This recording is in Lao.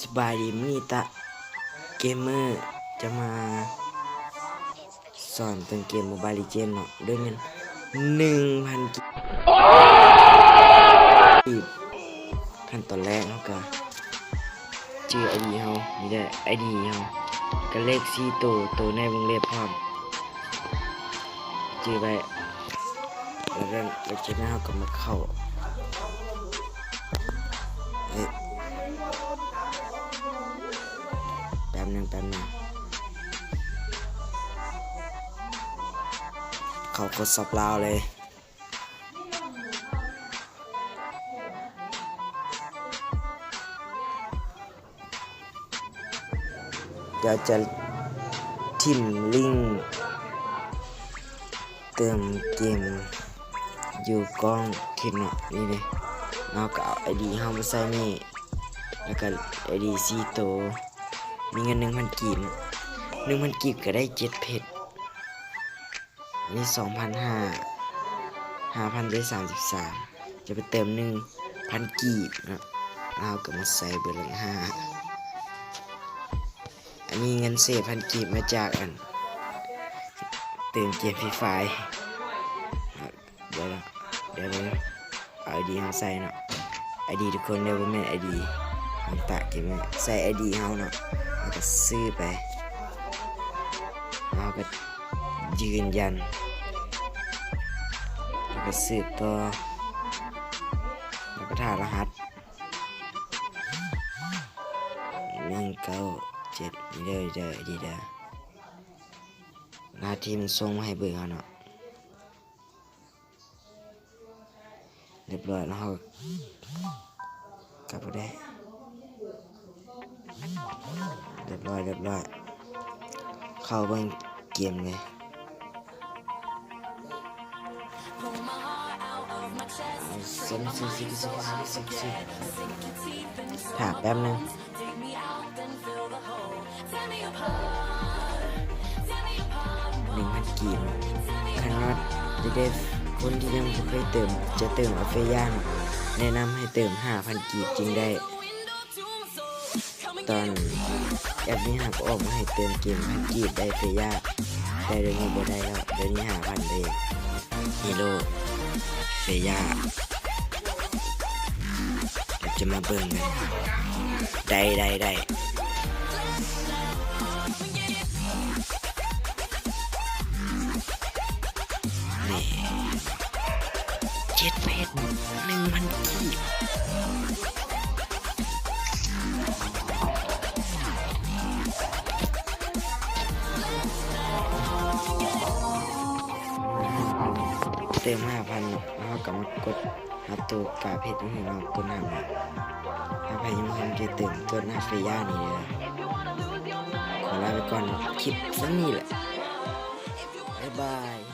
ສະບາຍດີ ມື້ນີ້ຕະເກມເມີຈະມາສອນເຕີມເກມໂມບາຍເລເຈນເນາະ ດ້ວຍເງິນໜຶ່ງພັນກີບ. ຂັ້ນຕອນແລກເຮົາກະຈື່ໄອດີເຮົາ ນີ້ແຫຼະໄອດີເຮົາ ກະເລກສີ່ໂຕ ໂຕໃນວົງເລັບພ້ອມ ຈື່ໄວ້. ແລ້ວ ແລ້ວຈາກນັ້ນເຮົາກະມາເຂົ້າ ເອີ ແປັບໜຶ່ງ ແປັບໜຶ່ງ ເຂົ້າໂຄດຊັອບລາວເລີຍ. ດຽວຈະຖິ້ມລິ້ງເຕີມເກມຢູ່ກ້ອງຄລິບເນາະ ນີ້ເດ ເຮົາກະເອົາໄອດີເຮົາມາໃສ່ນີ້ ແລ້ວກະໄອດີສີ່ໂຕ ມີເງິນໜຶ່ງພັນກີບ ໜຶ່ງພັນກີບກະໄດ້ເຈັດເພັດ. ອັນນີ້ສອງພັນຫ້າ ຫ້າພັນໄດ້ສາມສິບສາມ ຈະໄປເຕີມໜຶ່ງພັນກີບເນາະ ເຮົາກະມາໃສ່ເບີນຫຼັງຫ້າ. ອັນນີ້ເງິນເສດພັນກີບມາຈາກອັນເຕີມເກມຟຣີຟາຍ. ດຽວ ດຽວ ດຽວ ເອົາໄອດີເຮົາໃສ່ເນາະ ໄອດີທຸກຄົນເດີ ບໍ່ແມ່ນໄອດີຂອງຕະເກມເມີ ໃສ່ໄອດີເຮົາເນາະ ເຮົາກະຊື້ໄປ ເຮົາກະຢືນຢັນ ເຮົາກະສືບຕໍ່ ເຮົາກະຖ້າລະຫັດ ໜຶ່ງເກົ້າເຈັດ ນີ້ເດີ ນີ້ເດີ ໄອດີເດີ ລະຫັດທີ່ມັນສົ່ງມາໃຫ້ເບີເຮົາເນາະ. ຮຽບຮ້ອຍແລ້ວ ເຮົາກັບບໍ່ໄດ້ ຮຽບຮ້ອຍ ຮຽບຮ້ອຍ ເຂົ້າເບິ່ງເກມເລີຍ. ຖ້າແປັບໜຶ່ງ. ໜຶ່ງພັນກີບ ຄັນວ່າຢາກໄດ້ຄົນທີ່ຍັງບໍ່ເຄີຍເຕີມ ຈະເຕີມອາເຟຍາ ແນະນຳໃຫ້ເຕີມຫ້າພັນກີບຈຶ່ງໄດ້. ຕອນແອັບນີ້ຫາກອອກມາໃຫ້ເຕີມເກມພັນກີບໄດ້ເຟຍາ ແຕ່ດຽວນີ້ບໍ່ໄດ້ແລ້ວ ດຽວນີ້ຫ້າພັນເດ້. ຮີໂຣເຟຍາ ເຮົາຈະມາເບິ່ງກັນ ໄດ້ ໄດ້ ໄດ້ ນີ້ ເຈັດເພັດ ໜຶ່ງພັນກີບ. ເຕີມຫ້າພັນ ແລ້ວເຮົາກະມາກົດຮັບໂຕກາເພັດໃຫ້ເຮົາ ກົດຮັບ ຖ້າໃຜຍັງບໍ່ທັນໄດ້ເຕີມ ກົດຮັບເຟຍານີ້ເດີ. ຂໍລາໄປກ່ອນ ຄລິບສ່ຳນີ້ແຫຼະ ບາຍບາຍ.